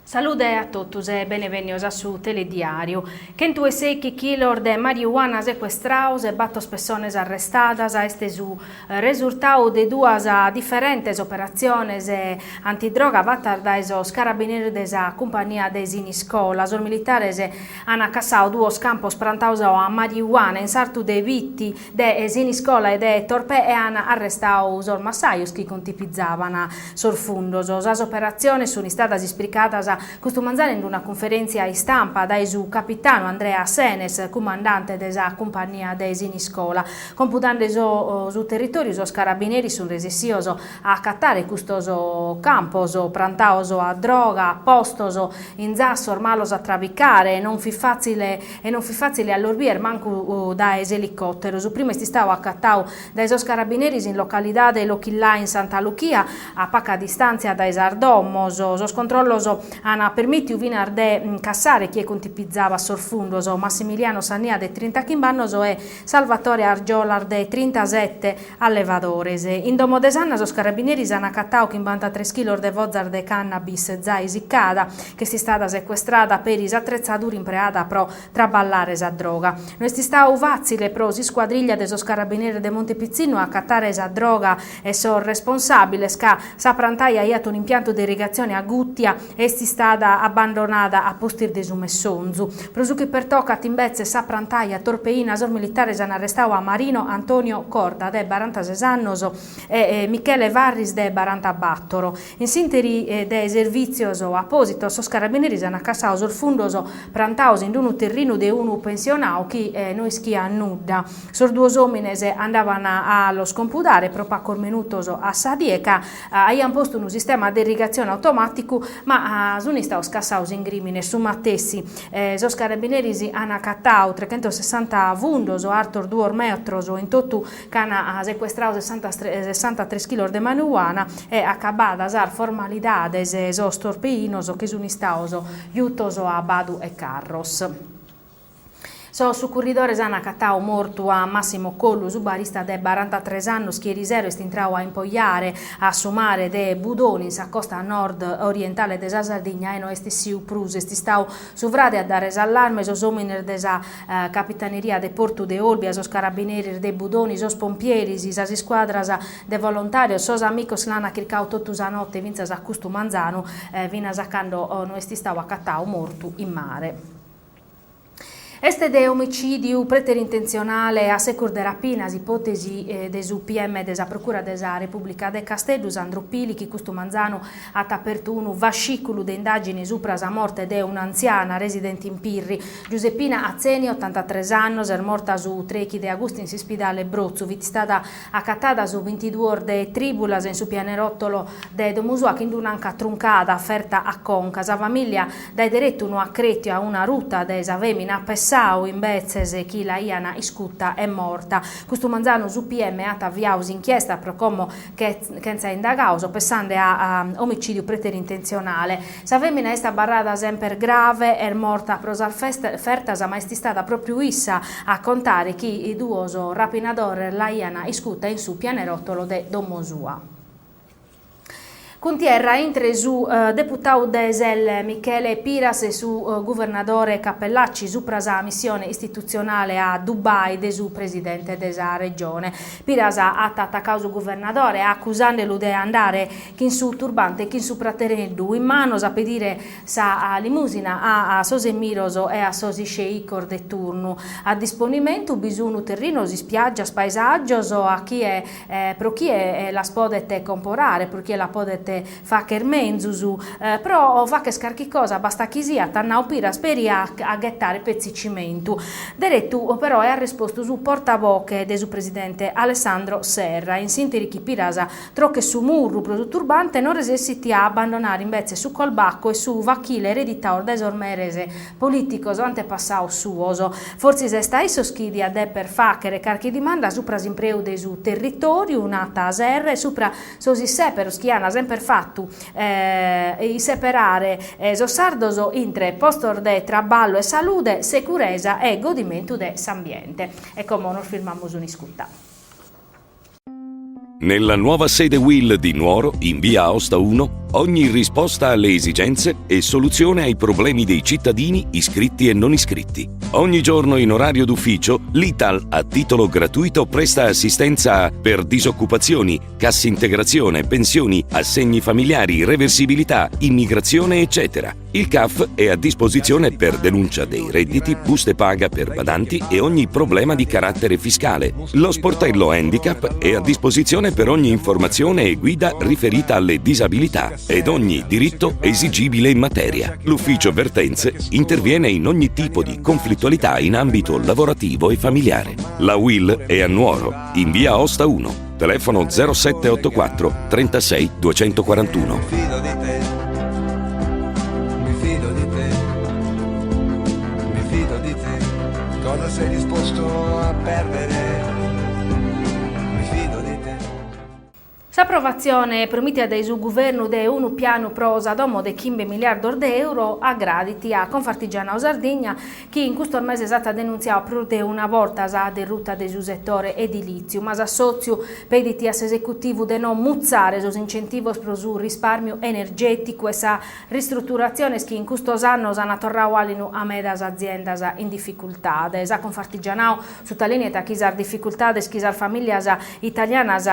Salude a totus e benevènnios a su Telediàriu. Chentuesèichi chilos de mariuana secuestrados e bator pessones arrestadas est su resurtadu de duas diferentes operatziones antidroga fatas dae sos carabineris de sa cumpannia de Siniscola. Sos militares ant cassadu duos campos prantados a mariuana in sartu de Bitti de Siniscola e de Torpè e an arrestadu sos massajos chi contipizaban sos fundos. Sas operatziones sun istadas ispricadas custu manzanu in una cunferèntzia istampa dae su capitanu Andrea Senes, cumandante de sa cumpannia de Siniscola. Compudande su territòriu sos carabineris sun resessios a acatare custos campos prantados a droga, postos in zassos malos a trabicare e non fit fàtzile e non fit fàtzile a los bier mancu dae s'elicòteru. Su primu est istadu acatadu dae sos carabineris in localidade Lochillai in Santa Luchia, a paca distàntzia dae sas domos. Sos controllos ant permìtidu finas de cassare chie contipizabat sos fundos, Massimiliano Sannia de trintachimb'annos e Salvatore Argiolas de trintasete, allevadores. In domo de Sanna sos carabineris ant acatadu chimbantatres chilos de fozas de cannabis zai siccada, ch'est istada secuestrada peri s'atretzadura impreada pro traballare sa droga. No est istadu fàtzile pro s'iscuadriglia de sos carabineris de Monte Pitzinnu a acatare sa droga e sos responsàbiles ca sa prantaia aiat un'impiantu de irrigatzione a gùtia e est istada abbandonada a pustis de su messonzu. Pro su chi pertocat imbetzes sa prantaia torpeina sos militares an arrestadu a Marino Antonio Corda de barantases annos e Michele Farris de barantabatoro. In s'interi de servìtzios apòsitos sos carabineris an cassadu sos fundos prantados in unu terrinu de unu pensionadu chi no ischiat nudda. Sos duos òmines andaban a los compudare pro pacos minutos a sa die ca Aiant postu unu sistema de irrigatzione automàticu, ma sunt istados cassados in grìmine su matessi. Sos carabineris ant acatadu trecentosessanta fundos artos duos metros in totu ch'ant secuestradu sessantatres chilos de mariuana e acabadas sas formalidades sos torpeinos che sunt istados giutos a Badu 'e Carros. Sos sucurridores an acatadu mortu a Massimo Collu, su barista de barantatres annos chi erisero est intradu a impojare a su mare de Budoni in sa costa nord orientale de sa Sardigna e no est essiu prus. Est istadu su frade a dare s'allarme, sos òmines de sa Capitaneria de Portu de Olbia, sos carabineris de Budoni, sos pompieris, sas iscuadras de volontàrios, sos amicos l'an chircadu totu sa note fintzas a custu manzanu, finas a cando no est istadu acatadu mortu in mare. Est de omicìdiu preterintenzionale a secus de rapina s'ipòtesi de su PM de sa Procura de sa Repùblica de Casteddu, Sandro Pili, chi custu manzanu at apertu unu fascìculu de indàgine supra sa morte de un'antziana residente in Pirri. Giuseppina Atzeni, otantatres annos, est morta su trèichi de agustu in s'ispidale Brotzu. Fit istada Acatada su bintiduos de trìbulas in su pianerottolo de domu sua chin d'un'anca truncada, ferta a conca. Sa famìllia dae deretu no at crètiu a una ruta de sa fèmina, at pessau imbetzes chi l'aian iscuta e morta. Custu manzanu su PM at aviau s'inchiesta pro como chentza indagaos, pessande a omicìdiu preterintenzionale. Sa fèmina est abarrada semper grave, est morta pro sas fertas ma est istada pròpriu issa a contare chi duos rapinadores l'aian iscuta in su pianerottolo de domo sua. Cuntierra intre su deputadu de SEL Michele Piras e su guvernadore Cappellacci supra sa missione istitutzionale a Dubai de su presidente de sa Regione. Piras at atacadu su guvernadore acusandelu de andare chin su turbante e chin su pratereddu in manos a pedire sa limùsina a sos emiros e a sos isceicos de turnu. A disponimentu bi sun terrinos, ispiàgias, paesàgios a chie pro chie las podet comporare, pro chie la podet fagher menzus. Pro fagher carchi cosa bastat chi siat, at nau Piras, peri a ghetare petzi cimentu. Deretu però at rispostu su portaboche de su presidente Alessandro Serra, in s'interi chi Piras Trochet su murru pro su turbante non resessit a abbandonare imbetzes su colbacco e su vachile ereditados dae sos meres polìticos antepassados suos. Fortzis est a issos chi diat deper fàghere carchi dimanda supra s'impreu de su territòriu, nat Serra, e supra sos issèperos chi an semper fatu isseperare sos sardos intre postos de traballu e salude, securesa e godimentu de s'ambiente. E como nos firmamus un'iscuta. Nella nuova sede Will di Nuoro, in via Aosta 1. Ogni risposta alle esigenze e soluzione ai problemi dei cittadini iscritti e non iscritti. Ogni giorno in orario d'ufficio l'Ital a titolo gratuito presta assistenza per disoccupazioni, cassa integrazione, pensioni, assegni familiari, reversibilità, immigrazione, eccetera. Il CAF è a disposizione per denuncia dei redditi, buste paga per badanti e ogni problema di carattere fiscale. Lo sportello Handicap è a disposizione per ogni informazione e guida riferita alle disabilità ed ogni diritto esigibile in materia. L'ufficio vertenze interviene in ogni tipo di conflittualità in ambito lavorativo e familiare. La UIL è a Nuoro, in via Aosta 1. Telefono 0784 36 241. Mi fido di te, mi fido di te, mi fido di te, cosa sei disposto a perdere? Mi fido di te. S'aprovatzione promìtia dae su Guvernu de unu pianu pro sa domo de chimbe miliardos de euro agradit a Confartigianao Sardigna chi in custos meses at denuntziadu prus de una borta sa derruta de su setore edilìtziu, ma s'assòtziu pedit a s'esecutivu de no mutzare sos incentivos pro su rispàrmiu energèticu e sas ristruturatziones chi in custos annos ant torradu àlinu a medas aziendas in dificultade. Sa Confartigianao Sutalìniat chi sas dificultades chi sas famìlias italianas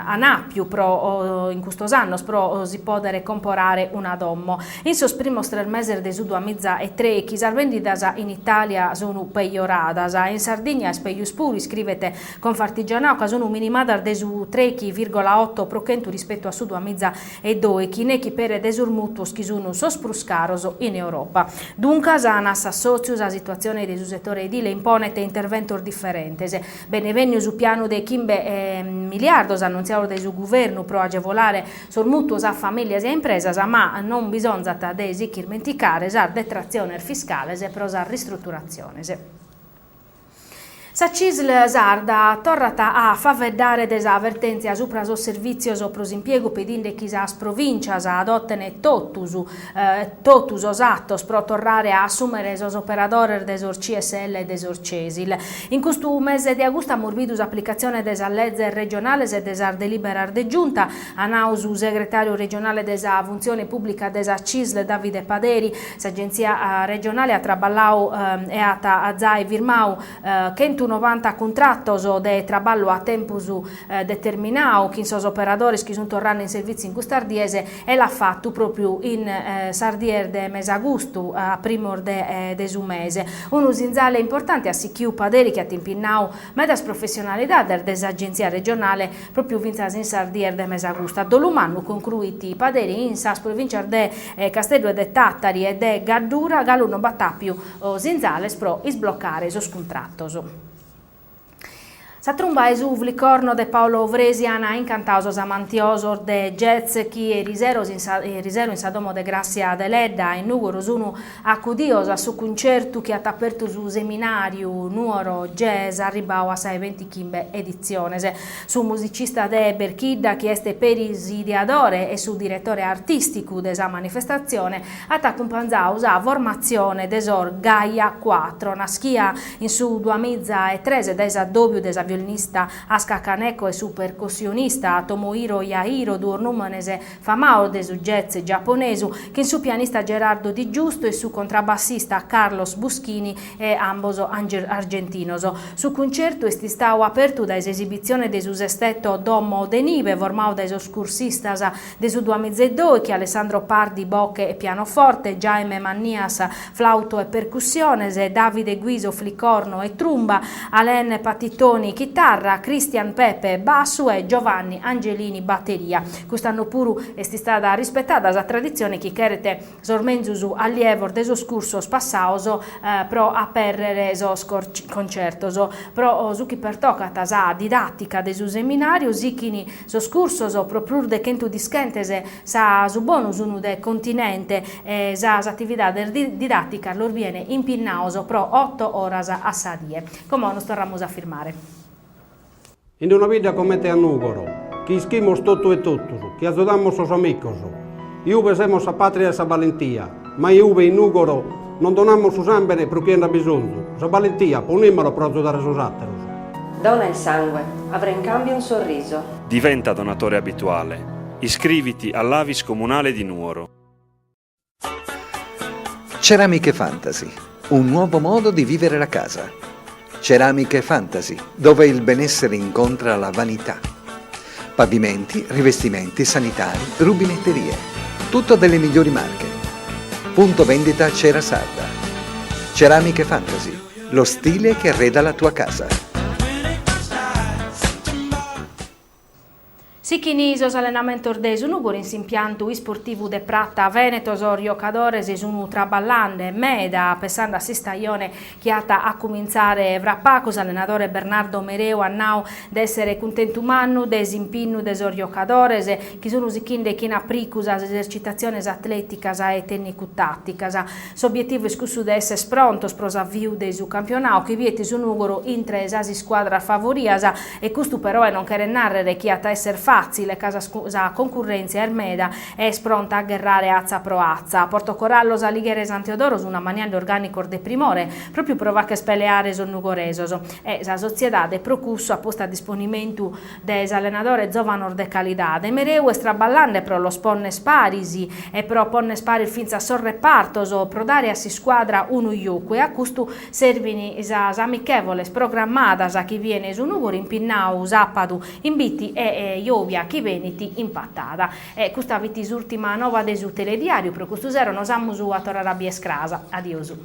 an àpiu pro in custos annos pro si pòdere comporare una domo. In sos primos tres meses de su duamiza e trèichi sas bèndidas in Itàlia sun pejoradas. In Sardigna est pejus puru, iscrivet Confartigianao, ca sun minimadas de su trèichi vìrgola oto pro chentu rispetu a su duamiza e dòichi, nechi peri de sos mùtuos chi sun sos prus caros in Europa. Duncas, narat s'assòtziu, sa situatzione de su setore edile imponet interventos diferentes. Benevènniu su pianu de chimbe miliardos annuntziadu dae su Guvernu pro agevolare sos mùtuos a famìlias e a impresas, ma non bisonzat de si ch'ismenticare sas detratziones fiscales pro sas ristruturatziones. Sa Cisl sarda torrat a faeddare de sa vertèntzia supra sos servìtzios pro s'impiegu pedinde chi sas provìntzias adoten totus totu sos atos pro torrare a assùmere sos operadores de sos CSL e de sos CESIL. In custu mese de agustu amus bidu s'aplicatzione de sas lezes regionales e de sas delìberas de Giunta, at nadu su segretàriu regionale de sa Funtzione Pùblica de sa Cisl Davide Paderi. S'Agentzia regionale at traballadu e at zai firmadu chentunovanta cuntratos de traballu a tempus determinadu chin sos operadores chi sunt torrende in servìtziu in custas dies e l'at fatu pròpriu in sas dies de mesagustu, a primos de su mese. Unu sinzale importante at sichiu Paderi chi at impinnadu medas professionalidades de s'Agentzia regionale Pròpiu fintzas in sas dies de mesagustu. A dolu mannu, concruit Paderi, in sas provìntzias de Casteddu e de Tàtari e de Gaddura galu non b'at àpiu sinzales pro isblocare sos cuntratos. Sa trumba e su flicorno de Paolo Fresi an incantadu sos amantiosos de jazz chi erisero in sa erisero in sa domo de Grassia Deledda in Nùgoro sun acudidos a su cuncertu chi at apertu su seminàriu Nuoro Jazz arribbadu a sa 'e bintichimbe editziones. Su musicista de Berchidda, chi est peri s'ideadore e su diretore artìsticu de sa manifestatzione, at acumpanzadu sa formatzione de sos Gaia Quatro, naschia in su duamiza e tres dae s'addòbiu de sa violinista Aska Kaneko e su percussionista Tomohiro Yahiro, duos nùmenes famados de su jazz giaponesu, chin su pianista Gerardo Di Giusto e su contrabassista Carlos Buschini e ambos argentinos. Su cuncertu est istadu apertu dae s'esibitzione de su sestetto Domo de Nibe, formadu dae sos cursistas de su duamiza e dòichi, Alessandro Pardi, boche e pianoforte, Jaime Mannias, flauto e percussiones, Davide Guiso, flicorno e trumba, Alain Patitoni, chitarra, Cristian Pepe, bassu e Giovanni Angelini, bateria. Cust'annu puru est istada rispetada sa traditzione chi cheret sos menzus allievos de sos cursos passados pro apèrrere sos concertos. Pro su chi pertocat sa didàtica de su seminàriu, sichin sos cursos pro prus de chentu dischentes, sa su bonu sun de continente e sas atividades didàticas los bien impinnados pro oto oras a sa die. Como nos torramus a firmare. In una bidda comente a Nùgoro, chi ischimus totu e totus, chi azudamus sos amicos, iube semus sa pàtria 'e sa balentia, ma iube in Nùgoro non donamus su sàmbene pro chie nd'at bisonzu, sa balentia ponìmala pro azudare sos àteros. Dona il sangue, avrai in cambio un sorriso. Diventa donatore abituale. Iscriviti all'Avis Comunale di Nuoro. Ceramiche Fantasy, un nuovo modo di vivere la casa. Ceramiche Fantasy, dove il benessere incontra la vanità. Pavimenti, rivestimenti sanitari, rubinetterie. Tutto delle migliori marche. Punto vendita Cera Sarda. Ceramiche Fantasy, lo stile che arreda la tua casa. Sichini sos allenamentos de su Nùgoro in s'impiantu isportivu de Prata Veneto, sos jocadores sun traballande meda pessande a s'istajone chi at a cumintzare fra pagu. S'allenadore Bernardo Mereu at nau de èssere cuntentu mannu de s'impinnu de sos jocadores chi sun sichinde chin apricu sas esercitatziones atlèticas e tènnicu-tàticas. S'obietivu est cussu de èssere prontos pro s'aviu de su campionau chi biet su Nùgoro intre sas iscuadras favorias e custu peroe non cheret nàrrere chi at a èssere fàtzile ca sa concurrèntzia est meda e est pronta a gherrare atza pro atza. Portocorallo, S'Alighera e San Teodoro sun ammaniende orgànicos de primore pròpiu pro fagher peleare sos nugoresos e sa sotziedade pro cussu at postu a disponimentu de s'allenadore zòvanos de calidade. Mereu est traballende pro los ponner paris e pro ponner paris fintzas sos repartos pro dare a s'iscuadra unu jocu e a custu servin sas amichèvoles programmadas chi bien su Nùgoro impinnadu sàpadu in Bitti e jòbia chi benit in Patada. E custa fit s'ùrtima nova de su telediàriu pro custu sero, nos amus a torrare a bier cras. Adiosu.